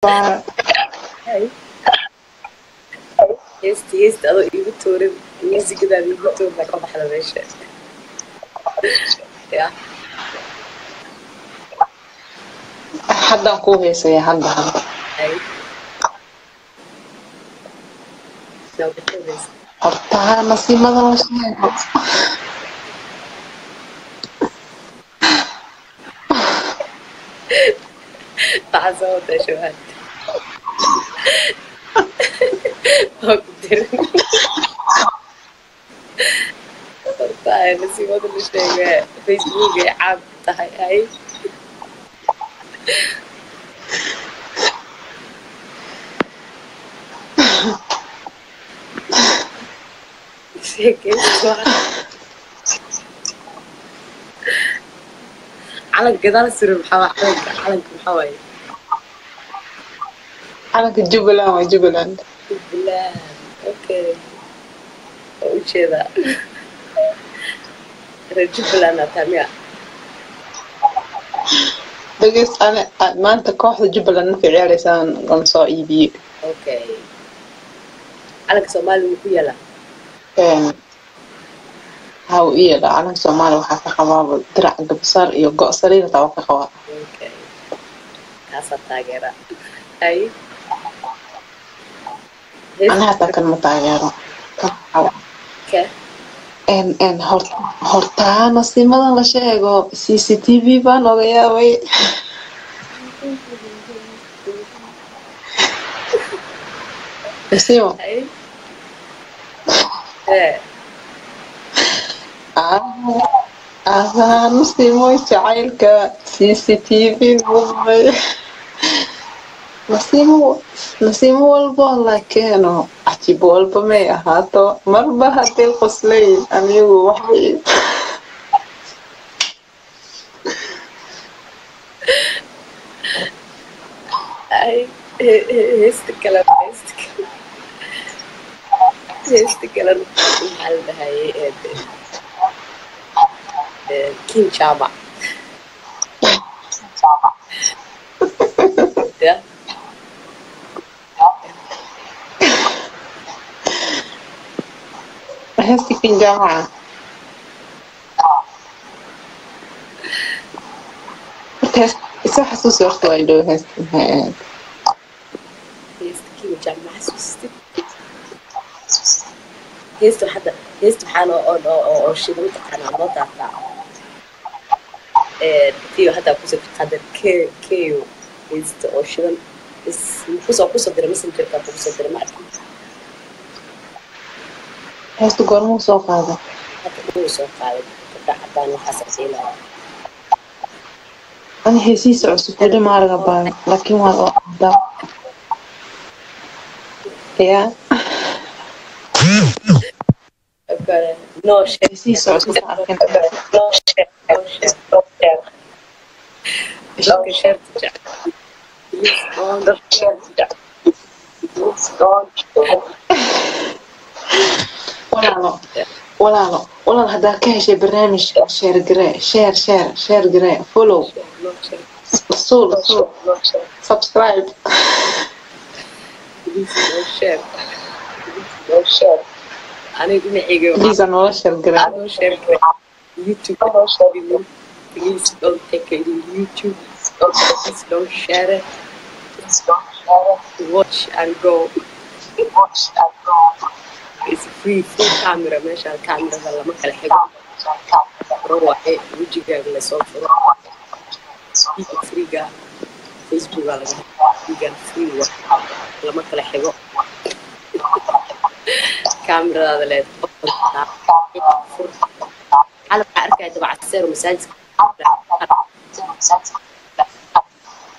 Hay. Heesti heesti adoo iigu tuurin muusigadaada iigu tuurna ka baxda meesha ya. Haddaan kuu heesaya, hadda hadda. Hay. Nooga tuuraysa. Horta nasiimada la sheego. Maxaa soo wadaa shabaad? Waa ku dirin. Horta ay nasiibada la sheegay Facebook ay caam ku tahay. Hay. Sheekaysi waa calanka gadaal suran. Maxaa waa calanka? Calanka maxaa waaye? Calanka Jubbaland waa Jubbaland. Jubbaland, okay, waa ujeedaa. Reer Jubbaland aa tahay miya? Dhegeys, ani maanta kooxda Jubbaland markay ciyaaraysaan waan soo iibiyey. Okay, calanka Soomaaliya wuu ku yaalaa. Waxaa uu ii yeedhaa calanka Soomaaliya, waxaa ka qabaaba dirac, garbasaar iyo go' sariir hataa waa ka qabaa. Okay, kaasaa taageera. Hay. Ana hataa kan ma taageero. Kan waxaa ke en hortaa nasiimadan la sheego CCTV baan oga yaabay. Nasiimo. Hay ee. Adaa nasiimo jacaylka CCTV noqday. Nasiimo, nasiimo walbo la keeno, cajib walba may ahaato, marba hadday qoslayn anigu waxay Ay, heesta kale, heesta kale, heesta kale maxaa la dhahayay? King Chama ya. Heesti Kinjaamaca horta hees isoo xasuusi horta, waa idhow heesti maxay ahayd? Heesta King Chama ma xasuustid? Heesta hadda, heesta waxaa loo oo shida mataqaanaa loo daartaa tiyo hadda kusoo hadda ke keyo heesta oo shidan is kusoo diray messengerka, kusoo diray, ma arkin? Heesta goormuu soo qaada? Hadda uu soo qaaday gabdha cadaan waxaas qiilaya. Ani heesihiisa cusub weli ma arga baan, laakiin waa oo caddaa ya. Okay. No share. Heesihiisa cusub ma arkin. No share, no share, no share. Okay, share to chat. Please don't share to chat. Please don't share. Walaalo, walaalo, walaal, haddaa ka heshay barnaamijka share garee, share, share, share garee, follow. Share, no share. Suul suul. No share. Subscribe. Please no share. Please no share. Aniga dhinacayga waxaa Please noola share garee. No share YouTube. No share. Please don't take it in YouTube. Please don't share it. Please don't share it. Watch and go. Watch and go. It's free, free camera. Meeshaan camerada lama kala xigo. Furo waaye wejigaaga lasoo furo. Video freega Facebooka laga freegan free wa lama kala xigo. Cameradaada leed fur. Xalay waxaa arkaya dabacseer oo masaajidka